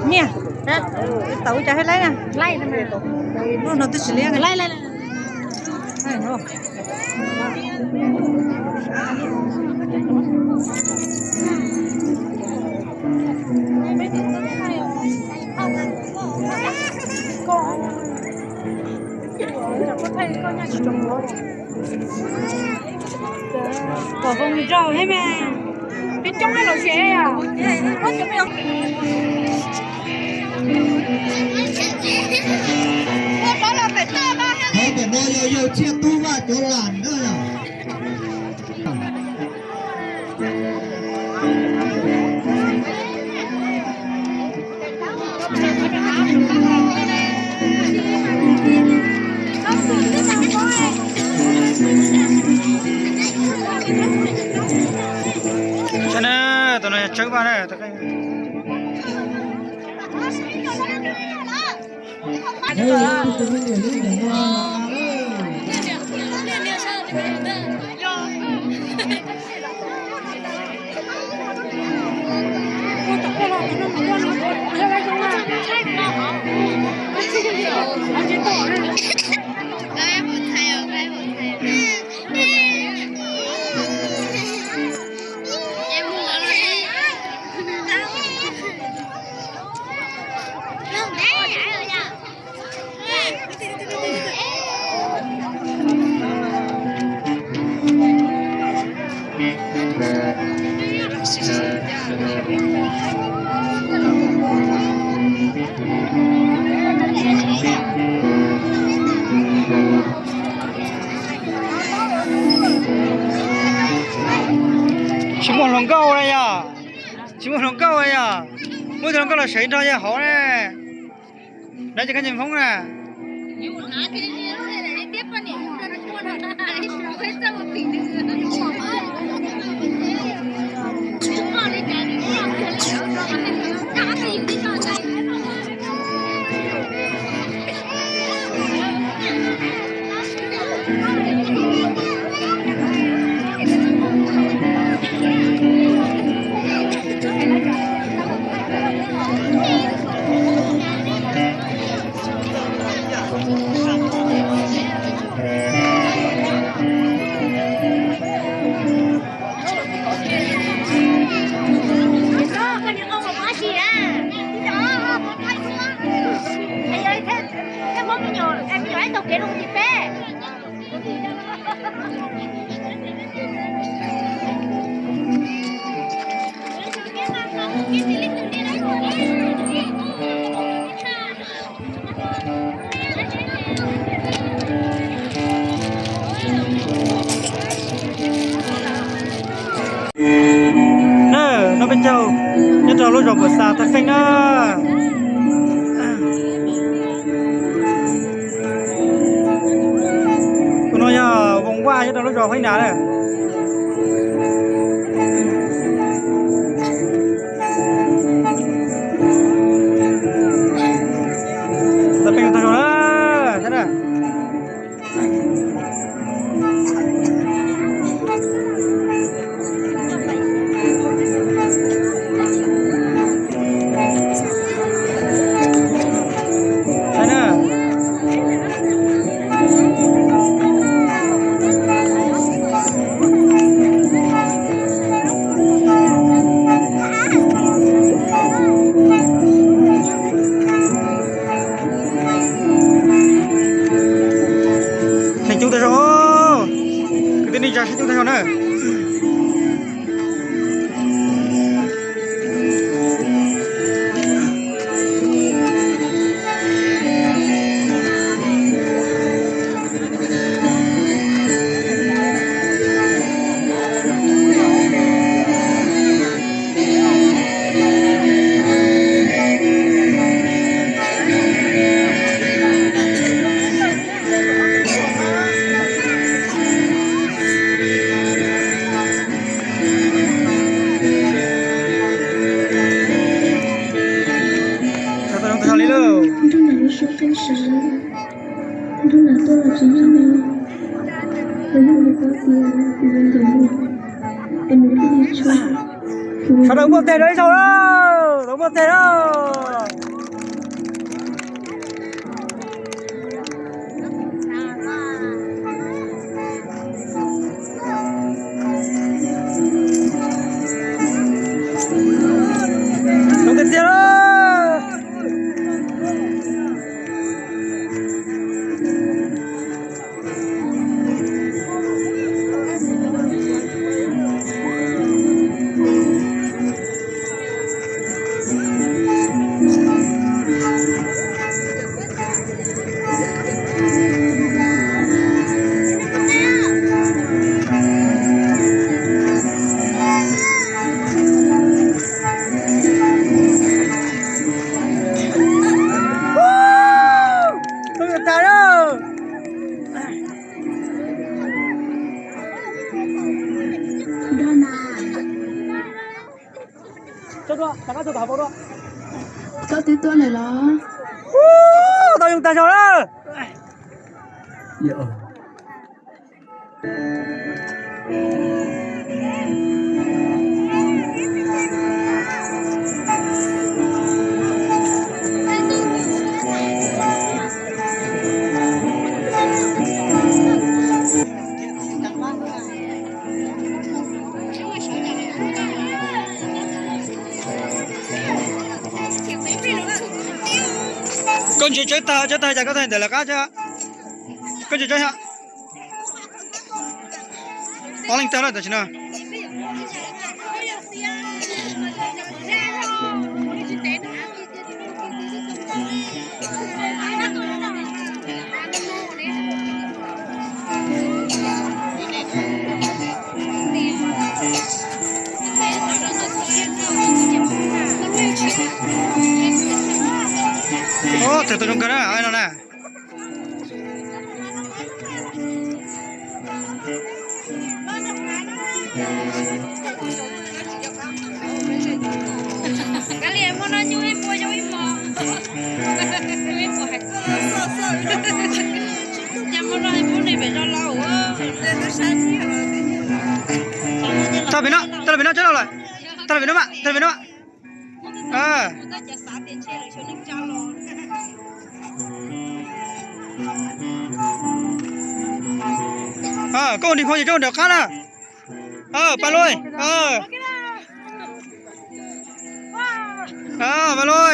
Niam, tau ua cas thiaj laib na? Lub no twb tsis liab. Kom zoo nraug thiab mas. Peb coob los ces. Qhov ntawm no yog yawg Txhiaj Tub Vaj cov lam na. Tus no yog Tsawb Vaj na. Tsis muaj hluas nkauj na yog. Tsis muaj hluas nkauj na yog. Muaj tus hluas nkauj los sawv nrog yawg hauv na. Nov ces koj nce Hmoob na. Na, no peb caug nyob rau lub zos Puas Xas Thaj Kheej na. Tus no yog Voos Vaj nyob rau lub zos Huaib Nas na. Tau peb tag zog na, saib na. Sib cub tag zog, kwv tij neej tsa sib cub tag zog na. Sawv daws muaj teg rau ib zaug lawm. Tes lawm. Zoo tiag tiag lawm. Koj twb tuaj lawm los? Tau zoo tag zog lawm. Koj ntsia tsawb tag, tsawb tag cas koj tag ntawm lawv qab thiab. Koj ntsia tsawb, ob leeg tag lawm tam sim no. Ub, thaum tau zoo kawg na no na. Tag pem no, tag pem no, tag lawm. Tag pem no mas, tag pem no mas. Koj ua nim hmo ces koj ua nram qab na. Pab Luj, pab Luj.